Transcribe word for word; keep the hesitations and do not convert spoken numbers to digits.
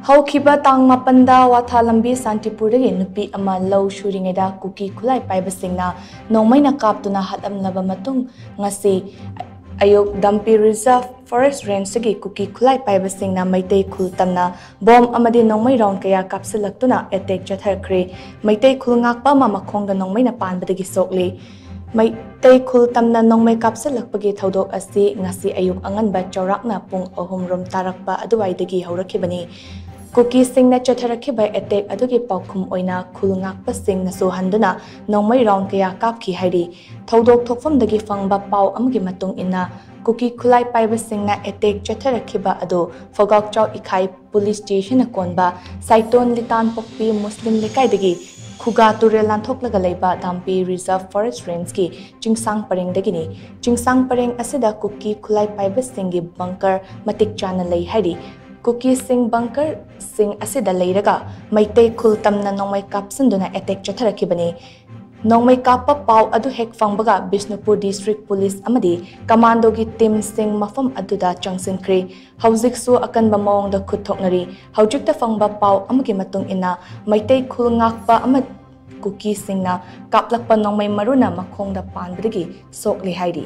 ꯍꯧꯈꯤꯕ ꯇꯥꯡ ꯃꯥꯄꯟꯗ ꯋꯥꯊꯥ ꯂꯝꯕꯤ ꯁꯥꯟꯇꯤꯄꯨꯔꯗꯒꯤ ꯅꯨꯄꯤ ꯑꯃ ꯂꯧ ꯁꯨꯔꯤꯉꯩꯗ ꯀꯨꯀꯤ ꯈꯨꯠꯂꯥꯏ ꯄꯥꯏꯕꯁꯤꯡꯅ ꯅꯣꯡꯃꯩꯅ ꯀꯥꯞꯇꯨꯅ ꯍꯥꯠꯂꯝꯂꯕ ꯃꯇꯨꯡ, ꯉꯁꯤ ꯑꯌꯨꯛ ꯗꯝꯄꯤ ꯔꯤꯖꯔꯚ ꯐꯣꯔꯦꯁ ꯔꯦꯟꯖꯇꯒꯤ ꯀꯨꯀꯤ ꯈꯨꯠꯂꯥꯏ ꯄꯥꯏꯕꯁꯤꯡꯅ ꯃꯩꯇꯩ ꯈꯨꯜ ꯇꯝꯅ ꯕꯣꯝ ꯑꯃꯗꯤ ꯅꯣꯡꯃꯩ ꯔꯥꯎꯟ ꯀꯌꯥ ꯀꯥꯞꯁꯤꯜꯂꯛꯇꯨꯅ ꯑꯦꯇꯦꯛ ꯆꯠꯊꯈ꯭ꯔꯦ꯫ ꯃꯩꯇꯩ ꯈꯨꯜ ꯉꯥꯛꯄ ꯑꯃ ꯃꯈꯣꯡꯗ ꯅꯣꯡꯃꯩꯅ ꯄꯥꯟꯕꯗꯒꯤ ꯁꯣꯛꯂꯤ꯫ ꯃꯩꯇꯩ ꯈꯨꯜ ꯇꯝꯅ ꯅꯣꯡꯃꯩ ꯀꯥꯞꯁꯤꯜꯂꯛꯄꯒꯤ ꯊꯧꯗꯣꯛ ꯑꯁꯤ ꯉꯁꯤ ꯑꯌꯨꯛ ꯑꯉꯟꯕ ꯆꯥꯎꯔꯥꯛꯅ ꯄꯨꯡ ꯑꯍꯨꯝ ꯔꯣꯝ ꯇꯥꯔꯛꯄ ꯑꯗꯨꯋꯥꯏꯗꯒꯤ ꯍꯧꯔꯛꯈꯤꯕꯅꯤ꯫ ꯀꯨꯀꯤꯁꯤꯡꯅ ꯆꯠꯊꯔꯛꯈꯤꯕ ꯑꯦꯇꯦꯛ ꯑꯗꯨꯒꯤ ꯄꯥꯎꯈꯨꯝ ꯑꯣꯏꯅ ꯈꯨꯜ ꯉꯥꯛꯄꯁꯤꯡꯅꯁꯨ ꯍꯟꯗꯨꯅ ꯅꯣꯡꯃꯩ ꯔꯥꯎꯟ ꯀꯌꯥ ꯀꯥꯞꯈꯤ ꯍꯥꯏꯔꯤ꯫ ꯊꯧꯗꯣꯛ ꯊꯣꯛꯐꯝꯗꯒꯤ ꯐꯪꯕ ꯄꯥꯎ ꯑꯃꯒꯤ ꯃꯇꯨꯡ ꯏꯟꯅ, ꯀꯨꯀꯤ ꯈꯨꯠꯂꯥꯏ ꯄꯥꯏꯕꯁꯤꯡꯅ ꯑꯦꯇꯦꯛ ꯆꯠꯊꯔꯛꯈꯤꯕ ꯑꯗꯨ ꯐꯣꯒꯥꯛꯆꯥꯎ ꯏꯈꯥꯏ ꯄꯨꯂꯤꯁ ꯁ꯭ꯇꯦꯁꯟꯅ ꯀꯣꯟꯕ ꯁꯥꯏꯇꯣꯟ ꯂꯤꯇꯥꯟꯄꯣꯛꯄꯤ ꯃꯨꯁꯂꯤꯝ ꯂꯩꯀꯥꯏꯗꯒꯤ ꯈꯨꯒꯥ ꯇꯨꯔꯦꯜ ꯂꯥꯟꯊꯣꯛꯂꯒ ꯂꯩꯕ ꯗꯥꯝꯄꯤ ꯔꯤꯖꯔꯚ ꯐꯣꯔꯦꯁ ꯔꯦꯟꯖꯀꯤ ꯆꯤꯡꯁꯥꯡ ꯄꯔꯦꯡꯗꯒꯤꯅꯤ꯫ ꯆꯤꯡꯁꯥꯡ ꯄꯔꯦꯡ ꯑꯁꯤꯗ ꯀꯨꯀꯤ ꯈꯨꯠꯂꯥꯏ ꯄꯥꯏꯕꯁꯤꯡꯒꯤ ꯕꯪꯀꯔ ꯃꯇꯤꯛ ꯆꯥꯅ ꯂꯩ ꯍꯥꯏꯔꯤ꯫ ꯀꯨꯀꯤꯁꯤꯡ ꯕꯪꯀꯔꯁꯤꯡ ꯑꯁꯤꯗ ꯂꯩꯔꯒ ꯃꯩꯇꯩ ꯈꯨꯜ ꯇꯝꯅ ꯅꯣꯡꯃꯩ ꯀꯥꯞꯁꯤꯟꯗꯨꯅ ꯑꯦꯇꯦꯛ ꯆꯠꯊꯔꯛꯈꯤꯕꯅꯤ꯫ ꯅꯣꯡꯃꯩ ꯀꯥꯞꯄ ꯄꯥꯎ ꯑꯗꯨ ꯍꯦꯛ ꯐꯪꯕꯒ ꯕꯤꯁꯅꯨꯄꯨꯔ ꯗꯤꯁꯇ꯭ꯔꯤꯛ ꯄꯨꯂꯤꯁ ꯑꯃꯗꯤ ꯀꯃꯥꯟꯗꯣꯒꯤ ꯇꯤꯝꯁꯤꯡ ꯃꯐꯝ ꯑꯗꯨꯗ ꯆꯪꯁꯤꯟꯈ꯭ꯔꯦ꯫ ꯍꯧꯖꯤꯛꯁꯨ ꯑꯀꯟꯕ ꯃꯑꯣꯡꯗ ꯈꯨꯠ ꯊꯣꯛꯅꯔꯤ꯫ ꯍꯧꯖꯤꯛꯇ ꯐꯪꯕ ꯄꯥꯎ ꯑꯃꯒꯤ ꯃꯇꯨꯡ ꯏꯟꯅ, ꯃꯩꯇꯩ ꯈꯨꯜ ꯉꯥꯛꯄ ꯑꯃ ꯀꯨꯀꯤꯁꯤꯡꯅ ꯀꯥꯞꯂꯛꯄ ꯅꯣꯡꯃꯩ ꯃꯔꯨꯅ ꯃꯈꯣꯡꯗ ꯄꯥꯟꯕꯗꯒꯤ ꯁꯣꯛꯂꯦ ꯍꯥꯏꯔꯤ꯫